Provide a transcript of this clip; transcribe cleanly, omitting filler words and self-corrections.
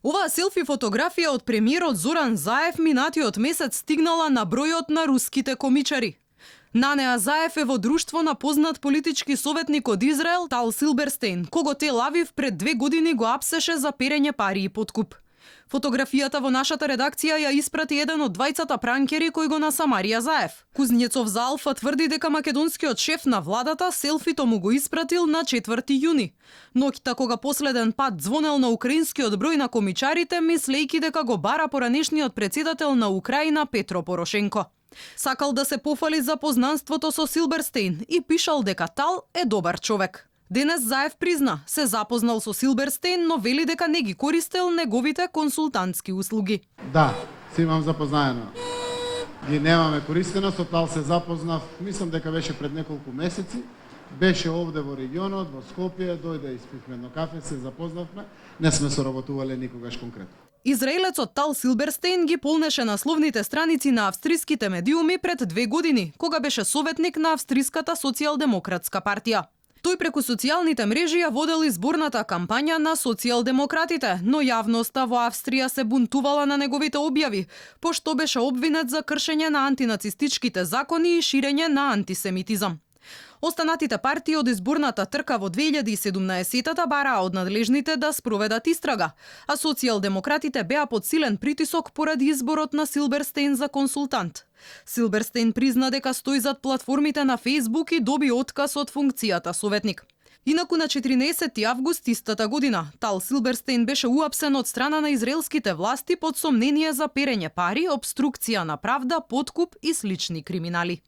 Оваа селфи фотографија од премиерот Зоран Заев минатиот месец стигнала на бројот на руските комичари. На неа Заев е во друштво на познат политички советник од Израел Тал Силберстейн, кого Тел Авив пред 2 години го апсеше за перење пари и подкуп. Фотографијата во нашата редакција ја испрати еден од двајцата пранкери кој го насамарија Заев. Кузнецов за Алфа тврди дека македонскиот шеф на владата селфито му го испратил на 4 јуни. Ноќта кога последен пат звонел на украинскиот број на комичарите, мислејќи дека го бара поранешниот претседател на Украина Петро Порошенко. Сакал да се пофали за познанството со Силберстейн и пишал дека Тал е добар човек. Денес Заев призна, се запознал со Силберстейн, но вели дека не ги користел неговите консултантски услуги. Да, се имам запознаено. Ги немаме користено, со Тал се запознав, мислам дека беше пред неколку месеци. Беше овде во регионот, во Скопје, дојде испивме едно кафе, се запознавме, не сме соработувале никогаш конкретно. Израелецот Тал Силберстейн ги полнеше насловните страници на австриските медиуми пред 2 години, кога беше советник на Австриската социјалдемократска партија. Тој преку социјалните мрежи ја водел изборната кампања на социјалдемократите, но јавноста во Австрија се бунтувала на неговите објави, пошто беше обвинет за кршење на антинацистичките закони и ширење на антисемитизам. Останатите партии од изборната трка во 2017-та бараа од надлежните да спроведат истрага, а социјалдемократите беа под силен притисок поради изборот на Силберстейн за консултант. Силберстейн призна дека стои зад платформите на Facebook и доби отказ од функцијата советник. Инаку на 14 август истата година, Тал Силберстейн беше уапсен од страна на израелските власти под сомнение за перење пари, обструкција на правда, подкуп и слични криминали.